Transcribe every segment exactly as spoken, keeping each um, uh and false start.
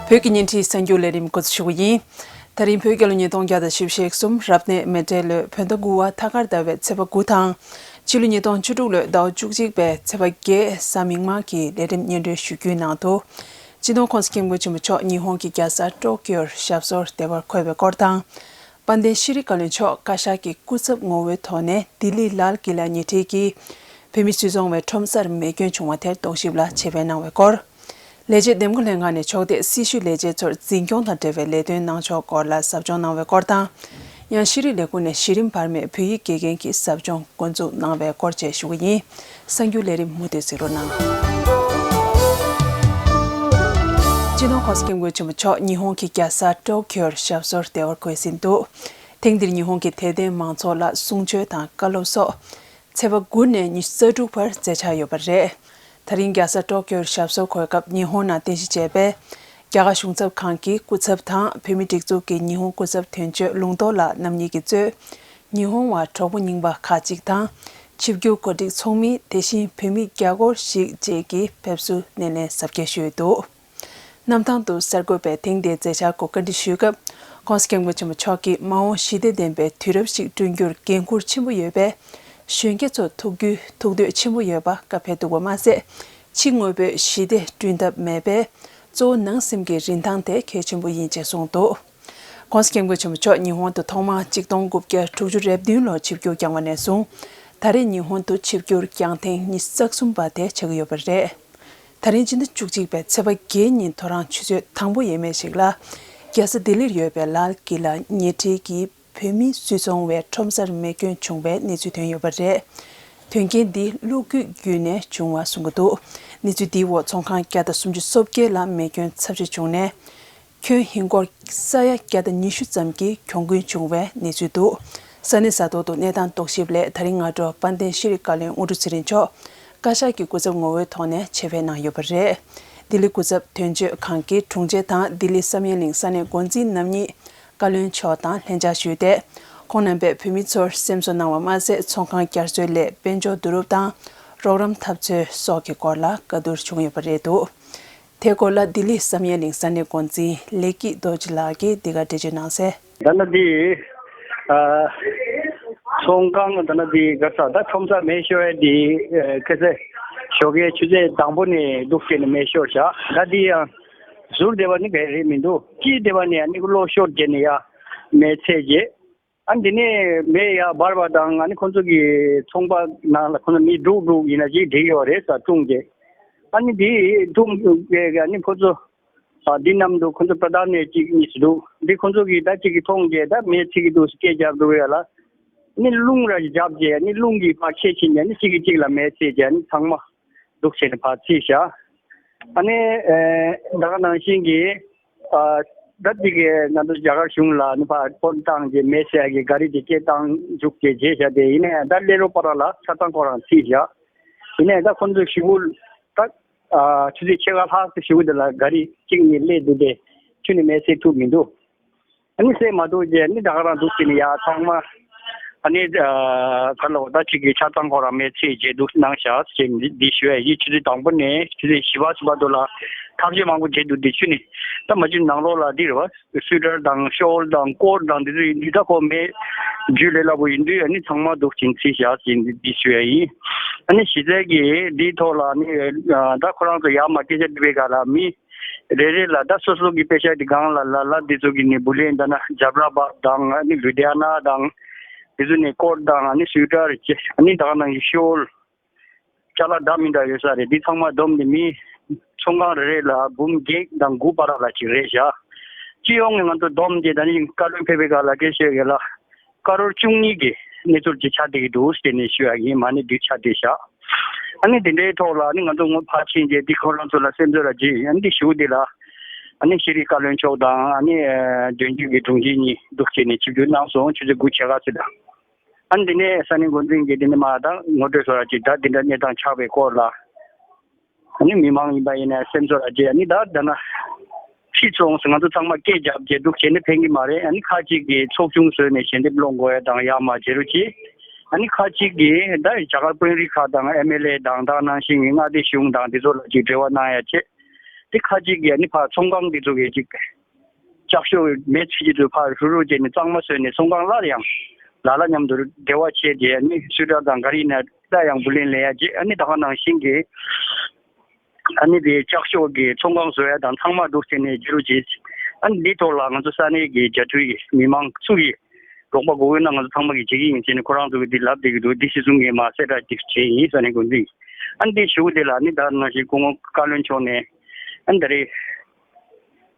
བོད་ཀྱི་བརྙན་འཕྲིན་གསར་འགྱུར་ལས་རིམ་འགོ་འཛུགས་ཞུ་གི་ཡིན། ད་རིང་བོད་རྒྱལ་ལོ་ཉིས་སྟོང་བརྒྱ་དང་བཞི་བཅུ་ཞེ་གསུམ་རབ་གནས་མེ་སྤྲེལ་ལོའི་བོད་ཟླ་དགུ་བ་ཐ་སྐར་ཟླ་བའི་ཚེས་པ་དགུ་དང་། ཕྱི་ལོ་ཉིས་སྟོང་བཅུ་དྲུག་ལོའི་ཟླ་བ་བཅུ་གཅིག་པའི་ཚེས་པ་བརྒྱད་གཟའ་མིག་དམར་གྱི་ལས་རིམ་སྙན་སྒྲོན་ཞུ་རྒྱུའི་ནང་དུ། སྤྱི་ནོར་༸གོང་ས་༸སྐྱབས་མགོན་ཆེན་པོ་མཆོག་ཉི་ཧོང་གི་རྒྱལ་ས་ཏོ་ཀིའོར་ཞབས་སོར་བདེ་བར་འཁོད་པའི་སྐོར་དང་། དཔལ་ལྡན་ཤེས་རིག་བཀའ་བློན་མཆོག་བཀའ་ཤག་གི་སྐུ་ཚབ་ངོ་བོའི་ཐོག་ནས་ལྡི་ལི་ལཱལ་ཀི་ལ་ཉེ་འཁྲིས་ཀྱི་བོད་མི་སུད་ཚོང་བའི་ཁྲོམ་སར་མེ་སྐྱོན་བྱུང་བ་དེར་རྟོག་ཞིབ་ལ་ཆེད་ཕེབས་གནང་བའི་སྐོར། ལས་བྱེད་འདེམས་བསྐོ་ལྷན་ཁང་ནས་ཕྱོགས་སྡེ་སྲི་ཞུ་ལས་བྱེད་ཚོར་འཛིན་སྐྱོང་དང་འབྲེལ་བའི་ལས་དོན་གནང་ཕྱོགས་སྐོར་ལ་ཟབ་སྦྱོང་གནང་བའི་སྐོར་དང་། ཡང་ཤེས་རིག་ལས་ཁུངས་ནས་གཞི་རིམ་བར་མའི་བོད་ཡིག་དགེ་རྒན་གྱི་ཟབ་སྦྱོང་འགོ་འཛུགས་གནང་བའི་སྐོར་བཅས་ཞུ་གི་ཡིན། གསར་འགྱུར་ལས་རིམ་མུ་མཐུད་གཟིགས་རོགས་གནང་། སྤྱི་ནོར་༸གོང་ས་༸སྐྱབས་མགོན་ཆེན་པོ་མཆོག་ཉི་ཧོང་གི་རྒྱལ་ས་ཏོ་ཀིའོར་ཞབས་སོར་བདེ་བར་འཁོད་ཟིན་འདུག་ཐེངས་འདིར་ཉི་ཧོང་གི་དད་ལྡན་མང་ཚོགས་ལ་གསུང་ཆོས་དང་བཀའ་སློབ་སོགས། ཚེས་པ་དགུ་ནས་ཉི་ཤུ་རྩ་དྲུག་བར་མཛད་འཆར་ཡོད་པ་རེད། ད་རིང་རྒྱལ་ས་ཏོ་ཀིའོར་ཞབས་སོར་འཁོད་སྐབས་ཉི་ཧོང་ནང་རྟེན་གཞི་བྱས་པའི་རྒྱ་གར་གཞུང་ཚབ་ཁང་གི་སྐུ་ཚབ་དང་བོད་མིའི་སྒྲིག་འཛུགས་ཀྱི་ཉི་ཧོང་སྐུ་ཚབ་དོན་གཅོད་ལུང་རྟོགས་ལགས་རྣམ་གཉིས་ཀྱིས་གཙོས། ཉི་ཧོང་བ་གྲོགས་པོ་རྙིང་པ་ཁག་ཅིག་དང་། ཆིབས་བསྒྱུར་གོ་སྒྲིག་ཚོགས་མི་དེ་བཞིན་བོད་མི་བརྒྱ་སྐོར་ཞིག་བཅས་ཀྱིས་ཕེབས་བསུ་སྣེ་ལེན་གཟབ་རྒྱས་ཞུས་འདུག་གནམ་ཐང་དུ་གསར་འགོད་པས་ཐེངས་འདིའི་མཛད་འཆར་སྐོར་བཀའ་འདྲི་ཞུས་སྐབས། ༸གོང་ས་༸སྐྱབས་མགོན་ཆེན་པོ་མཆོག་གིས་མ་འོངས་ཞི་བདེ་ལྡན་པའི་དུས་རབས་ཤིག་བསྐྲུན་རྒྱུར་འགན་འཁུར་ཆེན་པོ་ཡོད་པས། གཞོན་སྐྱེས་ཚོ་ཐུགས་རྒྱུས་ཐུགས་འདོད་ཆེན་པོ་ཡོད་པ་བཀའ་ཕེབས་འདུག་པ་མ་ཟད། ཕྱི་དངོས་པོའི་ཞི་བདེ་བསྐྲུན་ཐབས་མེད་པས། གཙོ་བོ་ནང་སེམས་ཀྱི་རིན་ཐང་དེ་གལ་ཆེན་པོ་ཡིན་ཅེས་གསུངས་འདུག ༸གོང་ས་༸སྐྱབས་མགོན་ཆེན་པོ་མཆོག་ཉི་ཧོང་དུ་ཐོག་མར་ཆིག་སྟོང་དགུ་བརྒྱ་དྲུག་ཅུ་རེ་བདུན་ལོར་ཆིབས་བསྒྱུར་བསྐྱངས་པ་ནས་བཟུང་། ད་རེས་ཉི་ཧོང་དུ་ཆིབས་བསྒྱུར་བསྐྱངས་ཐེངས་ཉི་ཤུ་རྩ་གསུམ་པ་དེ་ཆགས་ཀྱི་ཡོད་པ་རེད། ད་རིང་སྤྱི་ཟླ་བཅུ་གཅིག་པའི་ཚེས་པ་བརྒྱད་ཉིན་ཐོ་རངས་ཆུ་ཚོད་དང་པོ་ཡས་མས་ཤིག་ལ། རྒྱལ་ས་ལྡི་ལིར་ཡོད་པའི་ལཱལ་ཀི་ལ་ཉེ་འཁྲིས་ཀྱི་བོད་མིའི་སུད་ཚོང་བའི་ཁྲོམ་སར་མེ་སྐྱོན་བྱུང་བའི་གནས་ཚུལ་ཐོན་ཡོད་པ་རེད། དོན་རྐྱེན་འདི་གློག་སྐུད་བརྒྱུད་ནས་བྱུང་བ་གསུང་གི་འདུག་གནས་ཚུལ་འདིའི་འོག་ཚོང་ཁང་བརྒྱ་དང་སུམ་ཅུ་སོ་བརྒྱད་ལ་མེ་སྐྱོན་ཚབས་ཆེ་བྱུང་ནས། ཁྱོན་ཧིན་སྒོར་ས་ཡ་བརྒྱ་དང་ཉི་ཤུ་ཙམ་གྱི་གྱོང་གུན་བྱུང་བའི་གནས་ཚུལ་འདུག་ས་གནས་ས་ཐོག་ཏུ་གནས་སྟངས་རྟོག་ཞིབ་སླད་ད་རིང་སྔ་དྲོ་དཔལ་ལྡན་ཤེས་རིག་བཀའ་བློན་དངོས་གྲུབ་ཚེ་རིང་མཆོག་བཀའ་ཤག་གི་སྐུ་ཚབ་ངོ་བོའི་ཐོག་ནས་ཆེད་ཕེབས་གནང་ཡོད་པ་རེད། ལྡི་ལི་སྐུ་ཚབ་དོན་གཅོད་ཁང་གི་དྲུང་ཆེ་དང་ལྡི་ལི་བསམ་ཡས་གླིང་ས་གནས་འགོ་འཛིན་རྣམ་གཉིས་བཀའ་བློན་མཆོག་དང་ལྷན་བཅར་ཞུས་ཏེ། ཁོང་རྣམ་པས་བོད་མི་ཚོར་སེམས་གསོ་གནང་བ་མ་ཟད། ཚོང་ཁང་བསྐྱར་གསོའི་སླད་དཔལ་འབྱོར་བསྡུ་རུབ་དང་རོགས་རམ་ཐབས་འཚོལ་སོགས་ཀྱི་སྐོར་ལ་བཀའ་བསྡུར་བྱུང་ཡོད་པ་རེད་འདུག་དེ་སྐོར་ལ་ལྡི་ལི་བསམ་ཡས་གླིང་ས་གནས་འགོ་འཛིན་ལེགས་སྐྱིད་རྡོ་རྗེ་ལགས་ཀྱིས་འདི་ག་འགྲེལ་བརྗོད་གནང་གསལ། ད་ནི་འདི་ཨ་ཚོང་ཁང་ད་ནི་འདི་ག་ས་ད་ཁྲོམ་ས་མེ་ཤོར་ཡ་འདི་ཨ་ཁ་སེ་ཞོགས་ཀའི་ཆུ་ཚོད་དང་པོ་ནས་འདུག་བྱས་ནས་མེ་ཤོར་བཞག་ད་འདི་ཡང་ཟུར་བསྡད་པ་ནི་ག་རེ་མི་འདུག་སྤྱིར་བསྡད་པ་ནི་ཨ་ནི་གློག་ཤོར་བྱས་ནས་ཡ་མེ་ཚེས་བྱས། ཨ་ནི་དེ་ནས་མེ་ཡར་འབར་བ་དང་ཨ་ནི་ཁོ་ཚོ་གི་ཚོང་པ་ནང་ལ་ཁོ་ཚོ་མི་དྲུག་དྲུག་ཡིན་ན་ཅིག་བསྒྲིགས་ཡོད་རེད་ས་སྲུང་གི། ཨ་ནི་དེ་སྲུང་གི་ཨ་ནི་ཁོ་ཚོ་ཨ་འདི་མཉམ་དུ་ཁོ་ཚོ་པྲ་དར་ནས་གཅིག་གཉིས་སུ་འདུག་འདི་ཁོ་ཚོ་གི་ད་གཅིག་གི་མཐོང་རྗེས་ད་མེ་ཚིག་གི་འདུག་སྐད་རྒྱབ་འདུག་ཡ་ལ། ཨ་ནི་རླུང་ར་ཞིག་རྒྱབ་རྗེས་ཨ་ནི་རླུང་གིས་ཕར་ཆད་ཕྱིན་རྗེས་ཨ་ནི་གཅིག་གིས་གཅིག་ལ་མེ་ཚིག་རྗེས་ཨ་ནི་ཚང་མ། འདུག་བྱས་ནས་ཕར་ཕྱིན་བཞག་ཨ་ནི་ཨེ་ད་ག་ནང་བཞིན་གྱི་ཨ་ད་འདི་གའི་ང་ཚོ་རྒྱ་གར་གཞུང་ལ་ནི་ཕར་ཕོན་བཏང་རྗེས་མེ་བསད་ཀྱི་ག་རི་དེ་སྐད་བཏང་འཇུག་རྗེས་བརྗེད་བཞག་དེ་ཡིན་ནའི་ད་སླེ་རོ་པ་ར་ལ་ཆ་ཚང་ཁོ་རང་ཕྱིན་བཞག་ཡིན་ནའི་ད་ཁོ་ཚོ་ཞི་བོ་ད་ཨ་ཆུ་ཚོད་ཕྱེད་ཀ་ལྷག་ཙམ་ཞི་བོ་དེ་ལ་ག་རི་གཅིག་གཉིས་སླེབས་འདུག་སྟེ་ཁྱོན་ནས་མེ་བསད་ཐུབ་མི་འདུག་ཨ་ནི་བསད་མ་ཐུབ་རྗེས་ཨ་ནི་ད་ག་རང་འདུག་བྱས་ནས་ཡ་ཚང་མ་ཨ་ནི་ཨ་ག་ལ་འོ་ད་ཅིག་གི་ཆ་ཚང་ཁོ་རང་མེ་ཚེས་རྗེས་འདུག་གནང་བཞག་ཅེས་འདི་ཞུ་ཡ་ཡིན། ཆུ་ཚོད་དང་པོ་ནས་ཆུ་ཚོད་བཞི་པ་ཟིན་པ་དུ་ལ་ཐབས་ཤེས་མང་པོ་བྱས་འདུག་འདི་ཆུ་ནི་ད་མ་ཆུ་ནང་ལོགས་ལ་འདི་རེད་བ་སུའི་ཊར་དང་ཤོལ་དང་ཀོཊ་དང་འདི་ཚོ་ཡིན་དུས་ད་ཁོ་མེ་རྒྱུས་ལས་སླ་པོ་ཡིན་དུས་ཨ་ནི་ཚང་མ་འདུག་ཅིང་ཚིག་བཞག་ཅེས་འདི་ཞུ་ཡ་ཡིན། ཨ་ནི་གཞི་རྩའི་གི་འདིའི་ཐོག་ལ་ཨ་ནི་ད་ཁོ་རང་ཚོ་ཡར་མར་སྐད་ཆ་འདྲི་བའི་སྐབས་ལ་མི། རེ་རེ་ལ་ད་སོ་སོ་གི་པེ་ཤ་དེ་སྒང་ལ་ལ་ལ་འདི་ཚོ་གི་ནི་བུ་ལེན་ད་ན་ཇབ་ར་བག་དང་ཨ་ནི་ལུ་དྷི་ཡ་ན་དང་། འདི་ཚོ་ནི་ཀོཊ་དང་ཨ་ནི་སུའི་ཊར་ཅེ་ཨ་ནི་ད་ག་ནང་བཞིན་ཤོལ། ཅ་ལག་འདྲ་མི་འདྲ་ཡོད་ས་རེད། འདི་ཚང་མ་བསྡོམས་ནས་མི་ཚོང་ཁང་རེ་རེ་ལ་འབུམ་བརྒྱད་དང་དགུ་བར་ལ་ཅིག་རེད་བཞག་སྤྱི་ཡོངས་ནས་ང་ཚོ་བསྡོམས་ཏེ་ད་ནི་བཀའ་བློན་ཕེབས་པའི་སྐབས་ལ་སྐད་ཆ་ཡོད་ལ། ཀ་རོར་བཅུ་གཉིས་ཀྱི་གནས་ཚུལ་ཅིག་ཆགས་བསྡད་ཀྱི་འདུག་ཟེར་ནས་ཞུ་ཡ་ཡིན། མ་ཎི་བདུན་ཆགས་བསྡད་བཞག་ཨ་ནི་དེ་འདྲའི་ཐོག་ལ་ཨ་ནི་ང་ཚོ་ངོ་ཕར་ཕྱིན་རྗེས་འདི་ཁོ་རང་ཚོ་ལ་སེམས་ཚོར་ར་བརྗེད་ཡིན། ཨ་ནི་འདི་ཞུ་འདི་ལ་ཨ་ནི་ཤེས་རིག་བཀའ་བློན་མཆོག་དང་ཨ་ནི་དོན་གཅོད་ཀྱི་དྲུང་ཆེ་གཉིས་འདུག་བྱས་ནས་ཆིབས་བསྒྱུར་གནང་སོང་། ཆུ་ཚོད་དགུ་ཕྱེད་ཀ་ཙམ་དང་། ཨ་ནི་དེ་ནས་ས་གནས་འགོ་འཛིན་གྱིས་དེ་ནས་མ་ད་ངོ་སྤྲོད་བཟོ་ར་ཅིག་ད་དེ་འདྲ་གནས་སྟངས་ཆགས་པའི་སྐོར་ལ། ཨ་ནི་མི་མང་ཡིན་པ་ཡིན་ན་སེམས་ཚོར་ར་རྗེས་ཨ་ནི་ད་ད་ན་ཕྱིས་སོང་ཟེར་ང་ཚོ་ཚང་མ་སྐད་རྒྱབ་རྗེས་འདུག་བྱས་ནས་ཕན་གྱི་མ་རེད། ཨ་ནི་ཁ་ཅིག་གིས་ཚོགས་ཆུང་བཟོས་ནས་ཞལ་འདེབས་སློང་དགོས་ཡ་དང་ཡར་མར་བྱེད་རོགས་གྱིས། ཨ་ནི་ཁ་ཅིག་གིས་ད་རྒྱ་གར་དཔོན་རིགས་ཁག་དང་ཨེམ་ཨེལ་ཨེ་དང་ད་ནང་བཞིན་གྱི་མངའ་སྡེ་གཞུང་དང་འདི་ཚོ་ལ་ཅིག་འབྲེལ་བ་གནང་ཡ་བྱེད། དེ་ཁ་ཅིག་གིས་ཨ་ནི་ཕར་ཚོང་ཁང་འདི་ཚོ་གི་ཅིག་ལྕགས་ཤོག་མེ་ཚིག་གི་ཚོ་ཕར་ཧྲུ་ཧྲུ་བྱས་ནས་གཙང་མ་བཟོས་ནས་ཚོང་ཁང་སླར་ཡང་ལ་ལ་མཉམ་དུ་འབྲེལ་བ་བྱས་ཏེ་ཨ་ནི་སུ་ཊར་དང་ག་རེ་ཡིན་ན་སླར་ཡང་བུ་ལོན་ལེན་ཡ་བྱས། ཨ་ནི་ད་ག་ནང་བཞིན་གྱི་ཨ་ནི་དེ་ལྕགས་ཤོག་གི་ཚོང་ཁང་བཟོ་ཡ་དང་ཚང་མ་འདུག་སེ་ནས་བསྒྱུར་བ་བྱས། ཨ་ནི་འདིའི་ཐོག་ལ་ང་ཚོ་ས་གནས་ཀྱི་རྒྱ་ཐུའི་མི་མང་ཚོ་གིས་རོགས་པ་དགོས་ན་ང་ཚོ་ཚང་མ་གིས་བྱེད་ཀྱི་ཡིན་ཟེར་ནས་ཁོ་རང་ཚོ་གིས་འདི་ལབ་བསྡད་ཀྱི་འདུག་འདི་གཞི་བཟུང་གིས་མར་གསལ་བསྒྲགས་ཅིག་བྱས་ཡིན་ས་གནས་འགོ་འཛིན། ཨ་ནི་འདི་གཞུག་དེ་ལ་ཨ་ནི་ད་ནང་བཞིན་སྐུ་ངོ་བཀའ་བློན་མཆོག་ནས་ཨ་ནི་ད་རེས་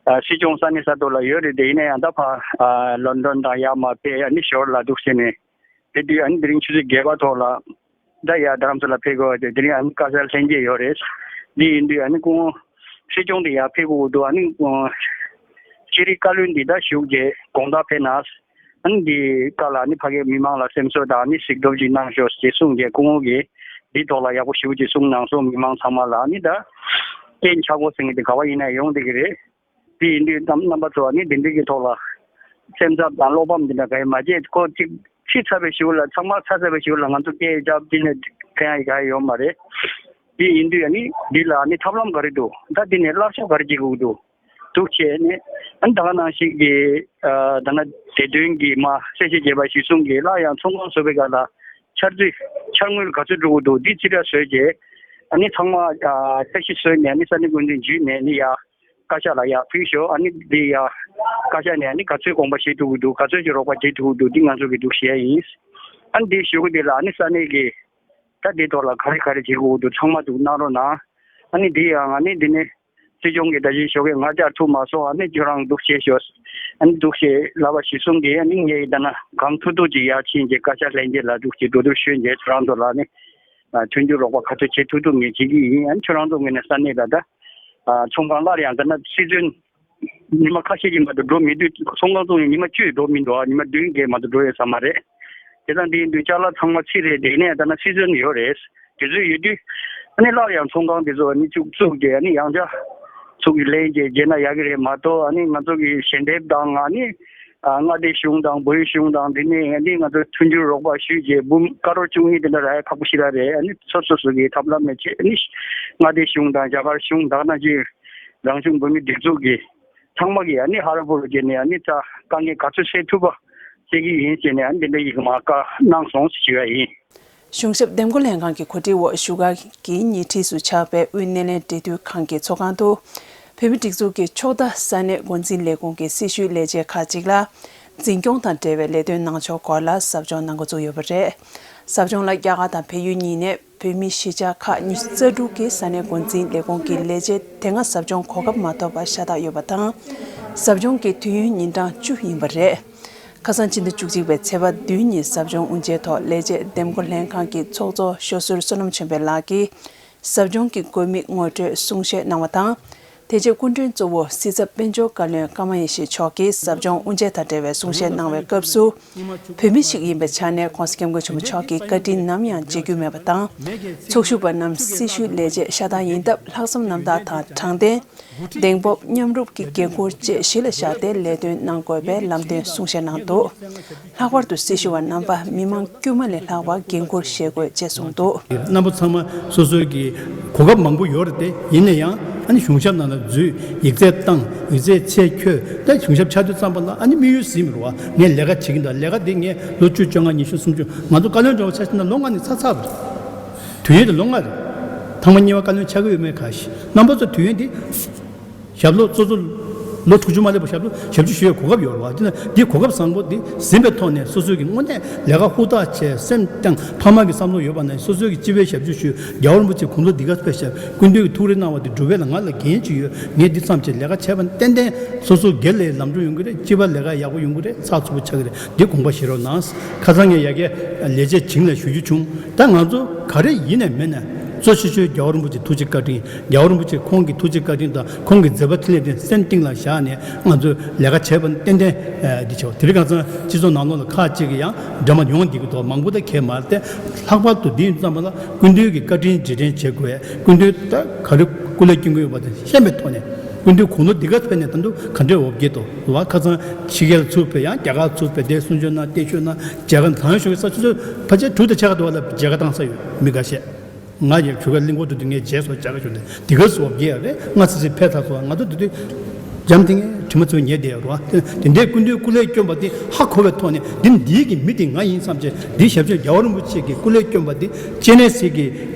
ཨ་སྲིད་སྐྱོང་ས་གནས་ས་ཐོག་ལ་ཡོད་རེད་དེ། ཡིན་ན་ཡང་ད་ཕར་ཨ་ལོན་ཌོན་དང་ཡར་མར་ཕེབས་ཨ་ནི་ཞོར་ལ་འདུག་སེ་ནས་དེ་དུས་ཨ་ནི་དེ་རིང་ཆུ་ཚོད་བརྒྱད་པ་ཐོག་ལ་ད་ཡར་རྡ་རམ་ས་ལ་ཕེབས་དགོས་པ་དེ་དེ་རིང་ཨ་ནི་བཀའ་ཤག་ལྷན་རྒྱས་ཡོད་རེད། འདི་ཡིན་དུས་ཨ་ནི་སྐུ་ངོ་སྲིད་སྐྱོང་དེ་ཡར་ཕེབས་དགོས་འདུག་ཨ་ནི་ཨ་ཤེས་རིག་བཀའ་བློན་འདི་ད་བཞུགས་རྗེས་དགོང་དག་ཕེབས་ན། ཨ་ནི་འདི་སྐབས་ལ་ཨ་ནི་ཕ་གིའི་མི་མང་ལ་སེམས་གསོ་དང་ཨ་ནི་གཟིགས་རྟོག་ཅིག་གནང་ཤོག་ཅེས་གསུངས་རྗེས་སྐུ་ངོ་གིས་འདི་ཐོག་ལ་ཡག་པོ་ཞེ་པོ་ཅིག་གསུངས་གནང་སོང་། མི་མང་ཚང་མ་ལ་ཨ་ནི་ད་རྐྱེན་ཆག་སྒོ་ཟེར་མཁན་དེ་ག་བ་ཡིན་ན་ཡོང་བསྡད་ཀྱི་རེད། དེ་ཡིན་དུས་རྣམ་རྣམ་པ་ཚོ་ཨ་ནི་འདི་འདྲའི་གི་ཐོག་ལ་སེམས་འཚབ་དང་བློ་ཕམ་འདི་འདྲ་ག་ཡེ་མ་བྱེད། ཁོ་གཅིག་ཕྱི་ཚ་བའི་ཞུ་ལ་ཚང་མ་ཚ་ཚ་བའི་ཞུ་ལ་ང་ཚོ་སྐད་རྒྱབ་དེ་ནས་ཕན་ཡ་ག་ཡེ་ཡོད་མ་རེད། དེ་ཡིན་དུས་ཨ་ནི་འདི་ལ་ཨ་ནི་ཐབས་ལམ་ག་རེ་འདུག་ད་འདི་ནས་སླར་གསོ་ག་རེ་བྱེད་དགོས་འདུག་འདུག་བྱས་ནས་ཨ་ནི་ད་ག་ནང་བཞིན་གྱི་ཨ་ད་ནི་དེ་དོན་གྱི་མ་གསལ་བཤད་བྱས་པ་གཞིར་བཟུང་གིས་སླར་ཡང་ཚོང་ཁང་བཟོ་བའི་སྒང་ལ་འཆར་ཚུལ་འཆར་དངུལ་ག་ཚོད་འགྲོ་གི་འདུག་འདི་རྩིས་ཁྲ་བཟོས་རྗེས་ཨ་ནི་ཚང་མ་ཨ་འཆར་གཞི་བཟོས་ནས་ཨ་ནི་ས་གནས་འགོ་འཛིན་བརྒྱུད་ནས་ཨ་ནི་ཡ། བཀའ་ཤག་ལ་ཡར་ཕུལ་ཤོག་ཨ་ནི་འདི་ཡ་བཀའ་ཤག་ནས་ཨ་ནི་ག་ཚོད་དགོངས་པ་བཞེས་ཐུབ་ཀྱི་འདུག་ག་ཚོད་ཀྱི་རོགས་པ་བྱེད་ཐུབ་ཀྱི་འདུག་འདི་ང་ཚོ་གིས་འདུག་བཤད་ཡིན། ཨ་ནི་འདི་ཞུ་གི་འདི་ལ་ཨ་ནི་ས་གནས་ཀྱི་ད་འདི་ཐོག་ལ་ག་རེ་ག་རེ་བྱེད་དགོས་འདུག་ཚང་མ་འདུག་གནང་རོགས་གནང་། ཨ་ནི་འདི་ཡང་ཨ་ནི་འདི་ནི་སྲིད་སྐྱོང་གི་ད་གིན་ཞོགས་ཀས་ང་བཅར་ཐུབ་མ་སོང་། ཨ་ནི་ཁྱོད་རང་འདུག་བཤད་ཤོག་ཨ་ནི་འདུག་བཤད་ལབ་པ་གཞིར་བཟུང་གིས་ཨ་ནི་ངས་ད་ན་གང་ཐུབ་ཐུབ་ཅིག་ཡར་ཕྱིན་རྗེས་བཀའ་ཤག་ལྷན་རྒྱས་ལ་འདུག་བྱས་གྲོས་བསྡུར་ཞུས་རྗེས་ཁྱོད་རང་ཚོ་ལ་ཨ་ནི། ཨ་མཐུན་འགྱུར་རོགས་པ་ག་ཚོད་བྱེད་ཐུབ་ཐུབ་ངས་བྱེད་ཀྱི་ཡིན། ཨ་ནི་ཁྱོད་རང་ཚོ་ངོས་ནས་ས་གནས་ལ་ད་ཨ་ཚོང་ཁང་སླར་ཡང་ད་ན་སི་ཛོན་ཉི་མ་ཁ་ཤས་ཀྱི་མ་གཏོགས་འགྲོ་མི་འདུག་ཚོང་ཁང་བཙུགས་ནས་ཉི་མ་བཅུ་འགྲོ་མི་འདུག་ཨ་ཉི་མ་བདུན་བརྒྱད་མ་གཏོགས་འགྲོ་ཡོད་ས་མ་རེད། དེ་དང་དེ་ཡིན་དུས་ཅ་ལག་ཚང་མ་ཕྱི་རེད། དེ་ནས་ད་ན་སི་ཛོན་ཡོད་རེད། དེ་ཚོ་ཡོད་དུས་ཨ་ནི་སླར་ཡང་ཚོང་ཁང་དེ་ཚོ་ཨ་ནི་བཙུགས་བཙུགས་རྗེས་ཨ་ནི་ཡང་བསྐྱར་ཚུགས་ཀྱི་ལན་བརྗེ་བརྗེ་ན་ཡག་གི་རེད་མ་གཏོགས། ཨ་ནི་ང་ཚོ་གི་ཞལ་འདེབས་དང་ཨ་ནི་ཨ་མངའ་སྡེ་གཞུང་དང་བོད་གཞུང་དང་དེ་ནས་ཨ་ནི་ང་ཚོ་མཐུན་འགྱུར་རོགས་པ་ཞུས་རྗེས་འབུམ་ཀ་རོར་བཅུ་གཉིས་དེ་འདྲ་རག་ཡ་ཁག་པོ་ཞིག་རག་རེད། ཨ་ནི་སོ་སོ་སོ་གི་ཐབས་ལམ་མེད་ཆེད་ཨ་ནི་མངའ་སྡེ་གཞུང་དང་རྒྱ་གར་གཞུང་དང་ནང་བཞིན་རང་གཞུང་བོད་མིའི་སྒྲིག་འཛུགས་ཀྱི་ཚང་མ་གིས་ཨ་ནི་ཧ་ར་པུར་བརྒྱུད་ནས་ཨ་ནི་ད་དཀའ་ངལ་ག་ཚོད་སེལ་ཐུབ་པ་བྱེད་ཀྱི་ཡིན་ཟེར་ནས་ཨ་ནི་དེ་འདྲ་ཡིག་མ་བཀའ་གནང་སོང་ཞུ་ཡ་ཡིན། གཞུང་ཞབས་འདེམས་བསྐོ་ལྷན་ཁང་གི་གོ་སྒྲིག་འོག་བཞུགས་སྒར་གྱི་ཉེ་འཁྲིས་སུ་ཆགས་པའི་དབུས་སྣེ་ལེན་འབྲེལ་མཐུད་ཁང་གི་ཚོགས་ཁང་དུ། བོད་མིའི་སྒྲིག་འཛུགས་ཀྱི་ཕྱོགས་མཐའ་ས་གནས་འགོ་འཛིན་ལས་ཁུངས་ཀྱི་སྲི་ཞུའི་ལས་བྱེད་ཁག་ཅིག་ལ། འཛིན་སྐྱོང་དང་འབྲེལ་བའི་ལས་དོན་གནང་ཕྱོགས་སྐོར་ལ་ཟབ་སྦྱོང་གནང་འགོ་བཙུགས་ཡོད་པ་རེད། ཟབ་སྦྱོང་ལ་རྒྱ་གར་དང་བལ་ཡུལ་གཉིས་ནས་བོད་མི་གཞིས་ཆགས་ཁག་ཉི་ཤུ་རྩ་དྲུག་གི་ས་གནས་འགོ་འཛིན་ལས་ཁུངས་ཀྱི་ལས་བྱེད་དེ་སྔ་ཟབ་སྦྱོང་གོ་སྐབས་མ་ཐོབ་པ་ཤ་སྟག་ཡོད་པ་དང་། ཟབ་སྦྱོང་གི་དུས་ཡུན་ཉིན་གྲངས་བཅུ་ཡིན་པ་རེད། ཁ་སང་ཕྱི་ཟླ་བཅུ་གཅིག་པའི་ཚེས་པ་བདུན་ཉིན་ཟབ་སྦྱོང་དབུ་འབྱེད་ཐོག་ལས་བྱེད་འདེམས་བསྐོ་ལྷན་ཁང་གི་ཚོགས་གཙོ་ཞོ་ཟུར་བསོད་ནམས་ཆོས་འཕེལ་ལགས་ཀྱིས་ཟབ་སྦྱོང་གི་དགོས་དམིགས་ངོ་སྤྲོད་གསུང་བཤད་གནང་བ་དང་། དེ་རྗེས་སྐུ་མགྲོན་གཙོ་བོ་སྲིད་ཚབ་དཔལ་འབྱོར་བཀའ་བློན་ཀརྨ་ཡེ་ཤེས་མཆོག་གིས་ཟབ་སྦྱོང་དབུ་འབྱེད་དང་འབྲེལ་བའི་གསུང་བཤད་གནང་བའི་སྐབས་སུ། བོད་མི་ཞིག་ཡིན་པའི་ཆ་ནས་༸གོང་ས་༸སྐྱབས་མགོན་ཆེན་པོ་མཆོག་གི་བཀའ་དྲིན་ནམ་ཡང་བརྗེད་རྒྱུ་མེད་པ་དང་། ཚོགས་ཞུགས་པ་རྣམས་སྲི་ཞུའི་ལས་བྱེད་ཤ་སྟག་ཡིན་སྟབས་ལྷག་བསམ་རྣམ་དག་དང་དྲང་བདེན། གདེང་སྤོབས་མཉམ་རུབ་ཀྱི་འགན་འཁུར་བཅས་གཞི་ལ་བཞག་སྟེ་ལས་དོན་གནང་དགོས་པའི་ལམ་སྟོན་གསུང་བཤད་གནང་འདུག་ལྷག་པར་དུ་སྲི་ཞུ་བ་རྣམ་པ་མི་མང་དཀྱུས་མ་ལས་ལྷག་པ་འགན་འཁུར་བཞེས་དགོས་ཅེས་གསུངས་འདུག་རྣམ་པ་ཚང་མ་སོ་སོའི་གི་གོ་སྐབས་མང་པོ་ཡོད་རེད་དེ། ཡིན་ན་ཡང་ཨ་ནི་གཞུང་ཞབས་ནང་ལ་འཛུལ། ཡིག་ཚད་བཏང་། ཡིག་ཚད་ཆད་འཁྱོལ། ད་གཞུང་ཞབས་ཆགས་དུས་ཙམ་པ་ལ་ཨ་ནི་དམིགས་ཡུལ་ཟིན་མི་རུང་བ། ངས་ལས་ཀ་བྱེད་ཀྱི་འདུག་ལས་ཀ་འདི་ངས་ལོ་བཅུ་བཅོ་ལྔ་ཉི་ཤུ་སུམ་ཅུ། ང་ཚོ་བཀའ་བློན་འབྱོར་བ་ཆ་བཞག་ན་ལོ་ལྔ་ནི་ཚར་ཚར་རེད། དུས་ཡུན་དེ་ལོ་ལྔ་རེད། ཐེངས་མ་གཉིས་པ་བཀའ་བློན་ཆགས་ཀྱི་ཡོད་མེད་ག་ཤེད། རྣམ་པ་ཚོ་དུས་ཡུན་འདི་ཞབས་ལོ་སོ་སོ་ལོ་དྲུག་ཅུ་མ་སླེབས་པར་ཞབས་ལོ་ཞབས་ཕྱི་ཞུ་བའི་གོ་སྐབས་ཡོད་རེད་བ། དེ་ན་འདི་གོ་སྐབས་བཟང་པོ་འདི་ཟིན་པའི་ཐོག་ནས་སོ་སོའི་གི་དངོས་གནས་ལས་ཀ་ཧུར་ཐག་བྱས། སེམས་བཏང་། ཐོག་མ་གི་བསམ་བློ་ཡོད་པ་ན་སོ་སོའི་གི་སྤྱི་པའི་ཞབས་ཕྱི་ཞུ། རྒྱལ་བ་རིན་པོ་ཆེ་དགུང་ལོ་འདི་ག་ཕེབས་ཤག་སྐུ་མདུན་གྱི་ཐུགས་རེ་གནང་བ་འདི་འགྲུབ་པ་ལ་ང་ལ་འགན་ཅིག་ཡོད། ངས་འདི་ཙམ་བྱས་ལས་ཀ་བྱས་པ་ན་ཏན་ཏན་སོ་སོ་སྒེར་ལ་ལམ་འགྲོ་ཡོང་གི་རེད། སྤྱི་པ་ལས་ཀ་ཡག་པོ་ཡོང་གི་རེད། ཚགས་ཚུད་པོ་ཆགས་ཀྱི་རེད། འདི་དགོངས་པ་བཞེས་རོགས་གནང་། ཁ་སང་ངས་ཡ་གིའི་ལས་བྱེད་བྱིངས་ལ་ཞུ་རྒྱུ་བྱུང་། ད་ང་ཚོ་ག་རེ་ཡིན་ནས་མིན་ནས་གཙོ་ཆེ་ཤོས་རྒྱལ་བ་རིན་པོ་ཆེ་ཐུགས་རྗེ་བཀའ་དྲིན། རྒྱལ་བ་རིན་པོ་ཆེ་ཁོང་གི་ཐུགས་རྗེ་བཀའ་དྲིན་དང་ཁོང་གི་མཛད་པ་འཕྲིན་ལས་དེ་སེམས་གཏིང་ལ་བཞག་ནས་ང་ཚོས་ལས་ཀ་བྱས་པ་ནི་ཏན་ཏན་འདི་བྱས་པ། དེ་རིང་ཁ་སང་སྤྱི་ཚོགས་ནང་ལོགས་ལ་ཁག་ཅིག་གིས་ཡང་འདྲ་མ་ཡོང་བསྡད་ཀྱི་འདུག་མང་པོ་ད་གས་མ་རེད་དེ། ལྷག་པར་དུ་འདི་ཡིན་ཙམ་པ་ལ་སྐུ་མདུན་གྱི་བཀའ་དྲིན་རྗེས་དྲན་བྱེད་དགོས། སྐུ་མདུན་ད་ག་རེ་སྐུ་ལས་སྐྱོན་གྱི་ཡོད་པ་དེ་ཤེས་པའི་ཐོག་ནས་སྐུ་མདུན་དགུང་ལོ་འདི་ག་ཕེབས་ནས་ད་དུང་ག་འདྲས་འོ་བརྒྱལ་འདུག་བ། ཁ་སང་ཕྱི་རྒྱལ་ཚུར་ཕེབས། ཡང་རྒྱ་གར་ཚུར་ཕེབས། དེ་གསུང་ཆོས་གནང་། བརྟན་བཞུགས་གནང་། མཇལ་ཁ་གནང་། ཞོགས་ཀྱི་ས་ཆུ་ཚོད་ཕལ་ཆེར་དྲུག་དང་ཕྱེད་ཀ་འདྲ་བ་ལ་མཇལ་ཁ་བཏང་ས་ཡོད། མི་འགའ་ཤས། ང་ཡང་ཁྱོད་ཀ་གླིང་སྐོར་དུ་དུས་ངས་རྗེས་སོར་བྱ་དགའ་ཞུ་ནས་དེ་ག་སོགས་རྒྱས་རེད། ང་ཚེ་ཚེ་ཕེབས་ཚར་སོང་། ང་ཚོ་དེ་དུས་འཇམ་ཐིང་ངེ་དྲི་མ་ཚོས་ཉེ་བསྡད་རོགས། དེ་འདྲའི་སྐུ་མདུན་སྐུ་ལས་བསྐྱོན་པ་དེ་ཧ་གོ་བའི་ཐོག་ནས་འདི་འདིའི་གི་མི་དེ་ང་ཡིན་བསམ་བྱས། འདི་ཞབས་ཕྱི་རྒྱལ་བ་རིན་པོ་ཆེ་གི་སྐུ་ལས་བསྐྱོན་པ་དེ་སྤྱན་རས་གཟིགས་ཀྱི་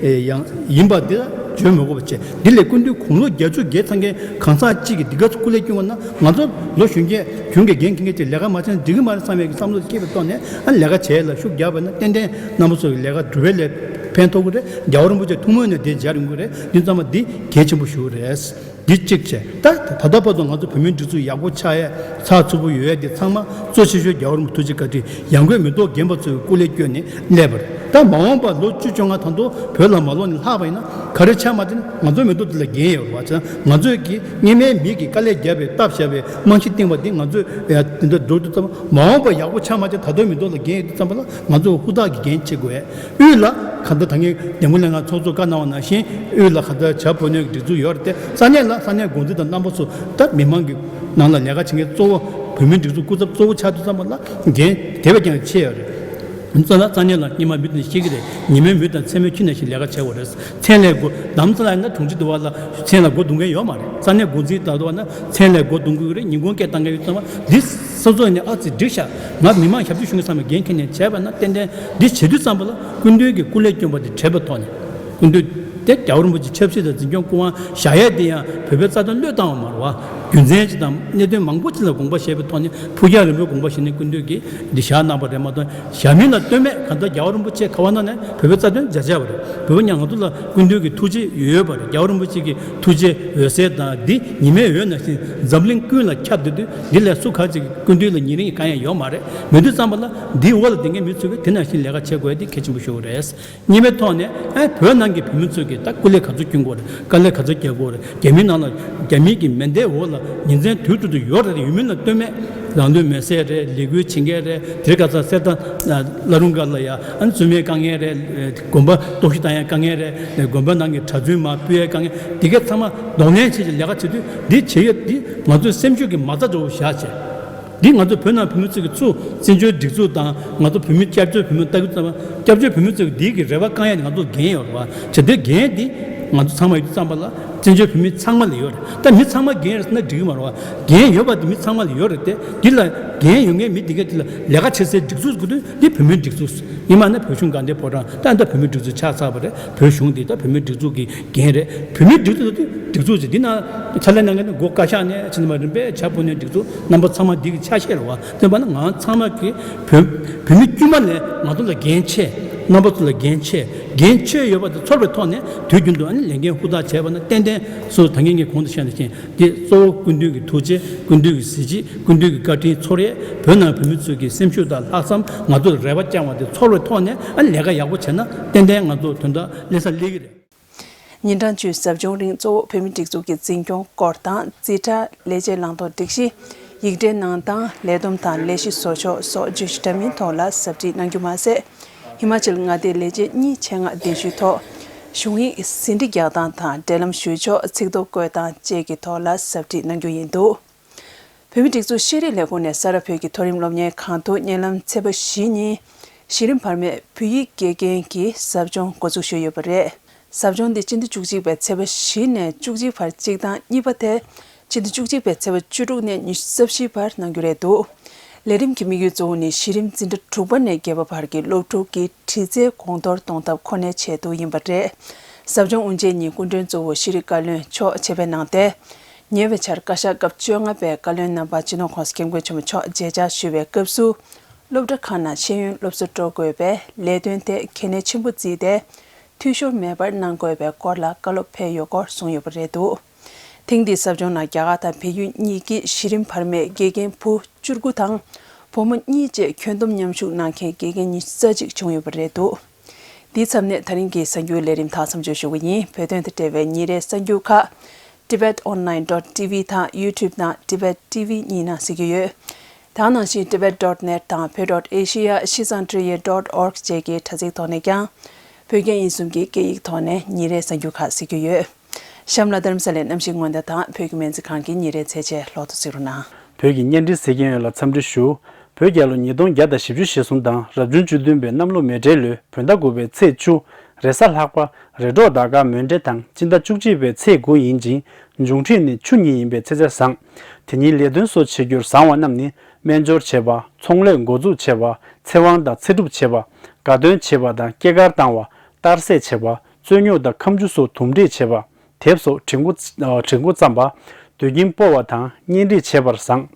ཡང་ཡིན་པ་དེ་བརྗོད་མི་དགོས་པ་བྱས། འདི་ལས་སྐུ་མདུན་དགུང་ལོ་བརྒྱད་ཅུ་བརྒལ་ཚང་མཁན་གང་ཟག་གཅིག་གིས་འདི་ག་ཚོད་སྐུ་ལས་བསྐྱོན་པ་ན། ང་ཚོ་ལོ་གཞོན་སྐྱེས་གཞུང་གི་འགན་འཁྱེར་མཁན་གྱིས་ལས་ཀ་མ་བྱས་ན་འགྲིག་གི་མ་རེད་བསམ་ཡས་ཀྱི་བསམ་བློ་སྐྱེས་པའི་ཐོག་ནས། ཨ་ལས་ཀ་བྱས་ལ་ཤུགས་རྒྱག་པ་ན་ཏན་ཏན་རྣམ་པ་ཚོ་གི་ལས་ཀ་འགྲུབ་པའི་ལས་ཕན་ཐོགས་ཀྱི་རེད། རྒྱལ་བ་རིན་པོ་ཆེ་ཐུགས་སྨོན་ནས་དེ་མཇལ་ཡོང་གི་རེད། འདི་ཚང་མ་འདི་གལ་ཆེན་པོ་ཞིག་རེད། འདི་གཅིག་བྱས། ད་ད་ལྟ་བར་དུ་ང་ཚོ་བོད་མིའི་སྒྲིག་འཛུགས་ཡག་པོ་ཆགས་ཡས་ཚགས་ཚུད་པོ་ཡོད་ཡས་འདི་ཚང་མ་གཙོ་ཆེ་ཤོས་རྒྱལ་བ་རིན་པོ་ཐུགས་རྗེ་བཀའ་དྲིན། ཡང་སྒོས་མེ་ཏོག་རྒན་པ་ཚོའི་སྐུ་ལས་བསྐྱོན་ནས་སླེབས་པ་རེད། ད་མ་འོངས་པར་ལོ་བཅུ་བཅོ་ལྔ་ད་དུང་བོད་ལ་མ་ལོག་ནས་ལྷག་པ་ཡིན་ན་ག་རེ་ཆགས་མ་ཐུབ་ན། ང་ཚོའི་མེ་ཏོག་འདི་ལ་འགན་ཡོད་རེད་བ། ང་ཚོས་ཀྱི་སྔོན་མའི་མི་གིས་དཀའ་ལས་བརྒྱབ་པའི་སྟབས་བྱས་པའི་རྨང་གཞི་བཏིང་བ་འདི་ང་ཚོས་ཡ་དེ་འདྲ་འགྲོ་དུས་ཙམ་པ། མ་འོངས་པ་ཡག་པོ་ཆགས་མ་ཐུབ། ད་དུང་མེ་ཏོག་ལ་འགན་ཡོད་དུས་ཙམ་པ་ལ་ང་ཚོ་ཧུར་ཐག་གིས་འགན་འཁྱེར་དགོས། དབུས་ལ་གང་ལྟར་ད་ངས་འདེམས་བསྐོ་ལྷན་ཁང་ཚོགས་གཙོ་བཀའ་གནང་བ་ནང་བཞིན། དབུས་ལ་གང་ལྟར་བྱ་བོད་གནས་ཀྱི་སྒྲིག་འཛུགས་ཡོད་རེད་དེ། ས་གནས་ལ་ས་གནས་འགོ་འཛིན་དང་རྣམ་པ་ཚོ། ད་མི་མང་གི་ནང་ལ་ལས་ཀ་བྱེད་མཁན་གཙོ་བོ་བོད་མིའི་སྒྲིག་འཛུགས་སྐུ་ཚབ་གཙོ་བོ་ཆགས་དུས་ཙམ་པ་ལ་འགན་དེ་བས་ཀྱང་ཆེ་ཡོད་རེད། ས་ལ་ས་གནས་ལ་སྔོན་མ་མི་དེ་ཤེས་ཀྱི་རེད། ཉི་མའི་མུ་དང་མཚན་མོའི་ཁྱི་ནང་བཞིན་ལས་ཀ་བྱེད་དགོས་རེད། མཚན་ལས་འགོ་ནམ་ས་ལ་ཡིན་ན་དྲུང་ཆེ་དུ་བ་ལ་མཚན་ལ་འགོ་འདུག་མཁན་ཡོད་མ་རེད། ས་གནས་འགོ་འཛིན་དང་དུ་བ་ན་མཚན་ལས་འགོ་འདུག་གི་རེད། ཉིན་གུང་སྐད་བཏང་མཁན་ཡོད་ཙམ་པ། འདི་ས་ཚོགས་ནས་ཨ་ཙི་འགྲིག་ཤག་ང་མི་མང་ཞབས་ཕྱི་ཞུ་མཁན་ཚང་མས་འགན་འཁྱེར་ནས་བྱས་པ་ན། ཏན་ཏན་འདི་བྱེད་དུས་ཙམ་པ་ལ་སྐུ་མདུན་གྱི་སྐུ་ལས་བསྐྱོན་པ་དེ་དྲན་པའི་ཐོག་ནས། སྐུ་མདུན་དེ་རྒྱལ་བ་རིན་པོ་ཆེ་ཆབ་སྲིད་དང་འཛིན་སྐྱོང་སྐུ་དབང་བཞག་ཡས་དེ་ཡང་བོད་པའི་རྩ་དོན་བློས་བཏང་བ་མ་རེད་བ། རྒྱུ་མཚན་ཅིག་དང་གནད་དོན་མང་པོ་ཅིག་ལ་དགོངས་པ་བཞེས་པའི་ཐོག་ནས། ཕུགས་རྒྱང་རིང་པོའི་དགོངས་པ་བཞེས་ནས་སྐུ་མདུན་གྱིས་འདི་བཞག་གནང་བ་རེད་མ་གཏོགས། བཞག་མིན་ལ་ལྟོས་མེད། གང་ལྟར་རྒྱལ་བ་རིན་པོ་ཆེ་ག་བ་ན་ནས་བོད་པའི་རྩ་དོན་མཇལ་བྱས་པ་རེད། བོད་པ་ཉག་ང་ཚོ་ལ་སྐུ་མདུན་གྱི་ཐུགས་རྗེ་ཡོད་པ་རེད། རྒྱལ་བ་རིན་པོ་ཆེ་གི་ཐུགས་རྗེ་འོད་ཟེར་དང་། འདི་ཉི་མའི་འོད་ནང་བཞིན་འཛམ་གླིང་ཀུན་ལ་ཁྱབ་བསྡད་དུས། འདི་ལས་སུ་ག་ཅིག་སྐུ་མདུན་ལ་ཉེ་རིང་གང་ཡང་ཡོད་མ་རེད། མེད་དུས་ཙམ་པ་ལ་འདིའི་འོག་ལ་བསྡད་མཁན་མི་ཚོས་དེ་ནང་བཞིན་ལས་ཀ་བྱེད་དགོས་ཡ་དེ་གལ་ཆེན་པོ་ཞིག་རེད། གཉིས་པའི་ཐོག་ནས། ཨ། བོད་ནང་གི་བོད་མི་ཚོས་ཀྱི་ད་སྐུ་ལས་ག་ཚོད་སྐྱོན་དགོས་རེད། དཀའ་ལས་ག་ཚོད་རྒྱག་དགོས་རེད། རྒྱ་མིའི་ནང་ལ་རྒྱ་མིའི་གི་མེ་མདའི་འོག་ལ་ཉིན་མཚན་དུས་དྲུག་ཏུ་ཡོད་རེད། ཡོད་མིན་ལ་ལྟོས་མེད། རང་དོན་མེད་ཟེར་རེད། ལས་འགུལ་བྱེད་མཁན་རེད། དེ་རིང་ཁ་སང་གསེར་རྟ་བླ་རུང་སྒར་ལ་ཡ་ཨ་ནི་བཙུན་མའི་དཀའ་ངལ་རེད། དགོན་པ་གཏོར་བཤིག་བཏང་ཡ་དཀའ་ངལ་རེད། དགོན་པ་ནང་གི་གྲྭ་བཙུན་མར་ཕུད་ཡ་དཀའ་ངལ་དེ་ག་ཚང་མ་གདོང་ལེན་བྱེད་ཀྱི་ལས་ཀ་བྱེད་དུས། འདི་བྱེད་ཡ་འདི་ང་ཚོའི་སེམས་ཤུགས་ཀྱི་མ་རྩ་འདྲ་བོ་བཞག་བྱས། འདི་ང་ཚོ་བོད་ནང་བོད་མི་ཚོ་གི་ཚུར་བཙན་བྱོལ་སྒྲིག་འཛུགས་དང་། ང་ཚོ་བོད་མི་སྐྱབས་བཅོལ་བོད་མི་ལྟ་གི་ཙམ་པ། སྐྱབས་བཅོལ་བོད་མི་ཚོ་གི་འདི་གི་རེ་བ་བསྐང་ཡ་ནི་ང་ཚོ་འགན་ཡོད་རེད་བ། བྱས་དུས་འགན་འདི་ང་ཚོ་ཚང་མ་ཡོད་དུས་ཙམ་པ་ལ་བཙན་བྱོལ་བོད་མི་ཚང་མ་ལ་ཡོད་རེད། ད་མི་ཚང་མ་འགན་རེད་ཟེར་ན་འགྲིག་གི་མ་རེད་བ། འགན་ཡོད་པ་དེ་མི་ཚང་མ་ལ་ཡོད་རེད་དེ། འདི་ལ་འགན་ཡོད་མཁན་མི་འདི་ག་དེ་ལ་ལས་ཀ་བྱེད་སའི་སྒྲིག་འཛུགས་དགོས་དུས་འདི་བོད་མིའི་སྒྲིག་འཛུགས། ཡིན་མ་ན་བོད་གཞུང་དགའ་ལྡན་ཕོ་བྲང་། ད་ལྟ་བོད་མིའི་སྒྲིག་འཛུགས་ཆགས་ཚར་བ་རེད། བོད་གཞུང་འདི་ད་བོད་མིའི་སྒྲིག་འཛུགས་ཀྱི་འགན་རེད། བོད་མིའི་སྒྲིག་འཛུགས་དེ་སྒྲིག་འཛུགས་ཅིག་འདི་ནང་ཕྱག་ལས་གནང་མཁན་ནི་སྒོ་བཀའ་ཤག་ནས་ཕྱི་ནང་མ་རིམ་པས་བྱ་བོད་ནས་སྒྲིག་འཛུགས་རྣམ་པ་ཚང་མ་འདི་གི་ཆ་ཤས་རེད་བ། བསྟན་པ་ན་ང་ཚང་མ་གི་བོད་བོད་མི་དཀྱུས་མ་ནས་ང་ཚོ་ལ་འགན་ཆེ། རྣམ་པ་ཚོ་ལ་འགན་ཆེ། འགན་ཆེ་ཡོད་པ་དེ་ཚོར་བའི་ཐོག་ནས་དུས་རྒྱུན་དུ་ཨ་ནི་ལས་འགན་ཧུར་ཐག་བྱས་པ་ན་ཏན་ཏན་སོ་ད་གིན་ངས་གོང་དུ་བཤད་ནང་བཞིན། འདི་གཙོ་བོ་སྐུ་མདུན་གྱི་ཐུགས་རྗེ། སྐུ་མདུན་གྱི་གཟི་བརྗིད། སྐུ་མདུན་གྱི་བཀའ་དྲིན་ཚོར་ཡས། བོད་ནང་བོད་མི་ཚོ་གི་སེམས་ཤུགས་དང་ལྷག་བསམ། ང་ཚོར་རེ་བ་བཅངས་པ་དེ་ཚོར་བའི་ཐོག་ནས་ཨ་ལས་ཀ་ཡག་པོ་བྱས་ན་ཏན་ཏན་ང་ཚོ་དོན་དག་སླེབས་ས་སླེབས་ཀྱི་རེད། ཉིན་གྲངས་བཅུའི་ཟབ་སྦྱོང་རིང་གཙོ་བོ་བོད་མི་སྒྲིག་འཛུགས་ཀྱི་འཛིན་སྐྱོང་སྐོར་དང་། རྩིས་ཁྲ། ལས་བྱེད་བླང་དོར་སྒྲིག་གཞི། ཡིག་འབྲེལ་གནང་སྟངས། ལས་བསྡོམས་དང་ལས་གཞི་བཟོ་ཕྱོགས་སོགས་བརྗོད་གཞི་འདྲ་མིན་ཐོག་ལ་ཟབ་ཁྲིད་གནང་རྒྱུ་མ་ཟད། ཧི་མ་ཅལ་མངའ་སྡེའི་ལས་བྱེད་གཉིས་ཆེད་མངགས་གདན་ཞུའི་ཐོག་གཞུང་ཡིག་ཟིན་བྲིས་རྒྱག་སྟངས་དང་། འབྲེལ་ལམ་ཞུ་ཕྱོགས། ཚིག་ཐོ་བཀོད་སྟངས་བཅས་ཀྱི་ཐོག་ལ་ཟབ་ཁྲིད་གནང་རྒྱུ་ཡིན་འདུག་བོད་མིའི་སྒྲིག་འཛུགས་ཤེས་རིག་ལས་ཁུངས་ནས་ས་རཱ་བོད་ཀྱི་མཐོ་རིམ་སློབ་གཉེར་ཁང་དུ་བརྙན་ལམ་ཚེས་པ་བཞི་ཉིན་གཞི་རིམ་བར་མའི་བོད་ཡིག་དགེ་རྒན་གྱི་ཟབ་སྦྱོང་འགོ་འཛུགས་ཞུས་ཡོད་པ་རེད། ཟབ་སྦྱོང་འདི་སྤྱི་ཟླ་བཅུ་གཅིག་པའི་ཚེས་པ་བཞི་ནས་བཅུ་གཅིག་བར་གཅིག་དང་། གཉིས་པ་དེ་སྤྱི་ཟླ་བཅུ་གཅིག་པའི་ཚེས་པ་བཅུ་དྲུག་ནས་ཉི་ཤུ་རྩ་བཞི་བར་གནང་རྒྱུ་རེད་འདུག་ལས་རིམ་གྱི་དམིགས་ཡུལ་གཙོ་བོ་ནི་གཞི་རིམ་འཛིན་གྲྭ་དྲུག་པ་ནས་བརྒྱད་པ་བར་གྱི་སློབ་ཕྲུག་གི་གྲི་རྩལ་གོང་མཐོར་གཏོང་ཐབས་ཁོ་ནའི་ཆེད་དུ་ཡིན་པ་རེད། ཟབ་སྦྱོང་དབུ་འབྱེད་ཉིན་སྐུ་མགྲོན་གཙོ་བོ་ཤེས་རིག་བཀའ་བློན་མཆོག་ཆེད་ཕེབས་གནང་སྟེ། ཉེ་བའི་ཆར་བཀའ་ཤག་སྐབས་བཅོ་ལྔ་པའི་བཀའ་བློན་རྣམ་པ་སྤྱི་ནོར་༸གོང་ས་༸སྐྱབས་མགོན་ཆེན་པོ་མཆོག་མཇལ་བཅར་ཞུས་པའི་སྐབས་སུ། སློབ་གྲྭ་ཁག་ནང་ཤེས་ཡོན་སློབ་གསོ་སྤྲོད་དགོས་པའི་ལས་དོན་དེ་གལ་གནད་ཆེན་པོ་བརྩིས་ཏེ། འཐུས་ཤོར་མེད་པར་གནང་དགོས་པའི་སྐོར་ལ་བཀའ་སློབ་ཕེབས་ཡོད་སྐོར་གསུངས་ཡོད་པ་རེད་འདུག་ཐེངས་འདིའི་ཟབ་སྦྱོང་ནང་རྒྱ་གར་དང་བལ་ཡུལ་གཉིས་ཀྱི་གཞི་རིམ་བར་མའི་དགེ་རྒན་བུ་བཅུ་དགུ་དང་། བུ་མོ་གཉིས་བཅས་ཁྱོན་བསྡོམས་མཉམ་ཞུགས་གནང་མཁན་དགེ་རྒན་ཉི་ཤུ་རྩ་གཅིག་བྱུང་ཡོད་པ་རེད་འདུག་འདིའི་མཚམས་ནས་ད་རིང་གི་གསར་འགྱུར་ལས་རིམ་དག་མཚམས་འཇོག་ཞུ་གི་ཡིན། བོད་དོན་དང་འབྲེལ་བའི་ཉིན་རེའི་གསར་འགྱུར་ཁག Tibet Online dot T V དང་YouTube དང་Tibet T V གཉིས་ནང་གཟིགས་རྒྱུ་ཡོད། ད་ག་ནང་བཞིན་Tibet dot net དང་བོད་dot asia ཤིས་ཙང་ཀྲི་ཡེ་dot org བཅས་ཀྱི་དྲ་ཚིགས་ཐོག་ནས་ཀྱང་། བོད་རྒྱ་དབྱིན་གསུམ་གྱི་སྐད་ཡིག་ཐོག་ནས་ཉིན་རེའི་གསར་འགྱུར་ཁག་གཟིགས་རྒྱུ་ཡོད། གཤམ་ལ་རྡ་རམ་ས་ལའི་གནམ་གཤིས་སྔོན་བརྡ་དང་བོད་ཀྱི་སྨན་རྩིས་ཁང་གི་ཉིན་རེའི་ཚེས་ཆའི་ལོ་ཐོ་གཟིགས་རོགས་གནང་། བོད་ཀྱི་བརྙན་འཕྲིན་གཟིགས་མཁན་ཡོངས་ལ་འཚམས་འདྲི་ཞུ། བོད་རྒྱལ་ལོ་ཉིས་སྟོང་བརྒྱ་དང་བཞི་བཅུ་ཞེ་གསུམ་དང་རབ་བྱུང་བཅུ་བདུན་པའི་གནམ་ལོ་མེ་བྲེག་ལོའི་བོད་ཟླ་དགུ་པའི་ཚེས་བཅུ། རེས་གཟའ་ལྷག་པ། རེས་གྲོགས་ཟླ་སྐར་མོན་གྲེ་དང་སྤྱི་ཟླ་བཅུ་གཅིག་པའི་ཚེས་དགུ་ཡིན་ཅིང་། འབྱུང་འཕྲོད་ནི་ཆུ་ཉིན་ཡིན་པའི་ཚེས་ཆ་བཟང་། དེ་ཉིན་ལས་དོན་སོགས་བྱེད་རྒྱུར་བཟང་བ་རྣམས་ནི། སྨན་སྦྱོར་བྱེད་པ། ཚོང་ལས་འགོ་འཛུགས་བྱེད་པ། ཚེ་དབང་དང་ཚེ་སྒྲུབ་བྱེད་པ། དགའ་སྟོན་བྱེད་པ་དང་སྐྱེས་སྐར་བཏང་བ། གཏར་སྲེག་བྱེད་པ། རྩོད་རྙོག་དང་ཁ་མཆུ་སོགས་དུམ་སྒྲིག་བྱེད་པ། དེབ་སོགས་བྲིས་འགོ་བྲིས་འགོ་བརྩམས་པ། དུད་ཁྱིམ་སྤོ་བ་དང་གཉེན་སྒྲིག་བྱེད་པར་བཟང་།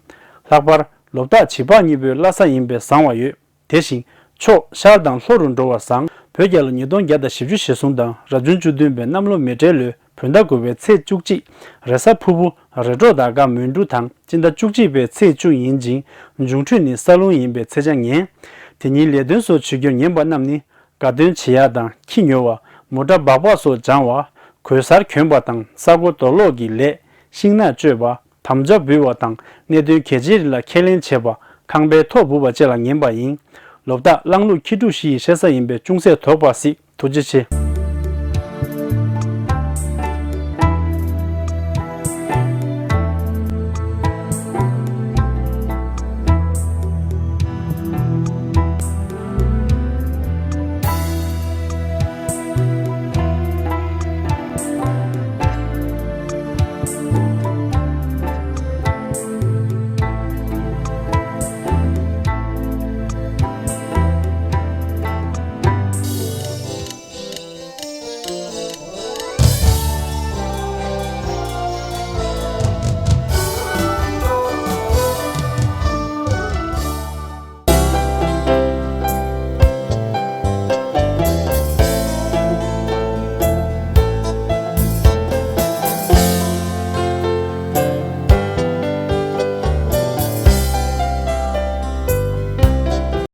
ལྷག་པར་ལོ་རྟགས་བྱི་ལྤགས་གཉིས་པོའི་བླ་གཟའ་ཡིན་པས་བཟང་བ་ཡོད། དེ་བཞིན་ཕྱོགས་ཤར་དང་ལྷོ་རུ་འགྲོ་བར་བཟང་། བོད་རྒྱལ་ལོ་ཉིས་སྟོང་བརྒྱ་དང་བཞི་བཅུ་ཞེ་གསུམ་དང་རབ་བྱུང་བཅུ་བདུན་པའི་གནམ་ལོ་མེ་སྤྲེལ་ལོའི་བོད་ཟླ་དགུ་པའི་ཚེས་བཅུ་གཅིག་རེས་གཟའ་ཕུར་བུ། རེས་གྲོགས་ཟླ་སྐར་མོན་གྲུ་དང་སྤྱི་ཟླ་བཅུ་གཅིག་པའི་ཚེས་བཅུ་ཡིན་ཅིང་། འབྱུང་འཕྲོད་ནི་ས་རླུང་ཡིན་པས་ཚེས་ཆ་ངན། དེ་ཉིན་ལས་དོན་སོགས་བྱེད་རྒྱུར་ངན་པ་རྣམས་ནི། དགའ་སྟོན་བྱེད་ཡག་དང་ཁྱི་ཉོ་བ། མོ་ཊ་སྦག་སྦག་སོགས་སྦྱང་བ། གོས་གསར་གྱོན་པ་དང་ས་རྐོ་རྡོ་སློག་གི་ལས། ཤིང་ནགས་གཅོད་པ། དམ་བཅའ་འབུལ་བ་དང་གནད་དོན་གལ་ཆེའི་རིགས་ལ་ཁས་ལེན་བྱེད་པ། ཁང་པའི་ཐོག་སྦུབ་པ་བཅས་ལ་ངན་པ་ཡིན། ལོ་རྟགས་གླང་ལུག་ཁྱི་ཕྲུག་བཞི་ཡི་བཤད་ས་ཡིན་པས་ཅུང་ཟད་དོགས་པ་སྲིད། ཐུགས་རྗེ་ཆེ།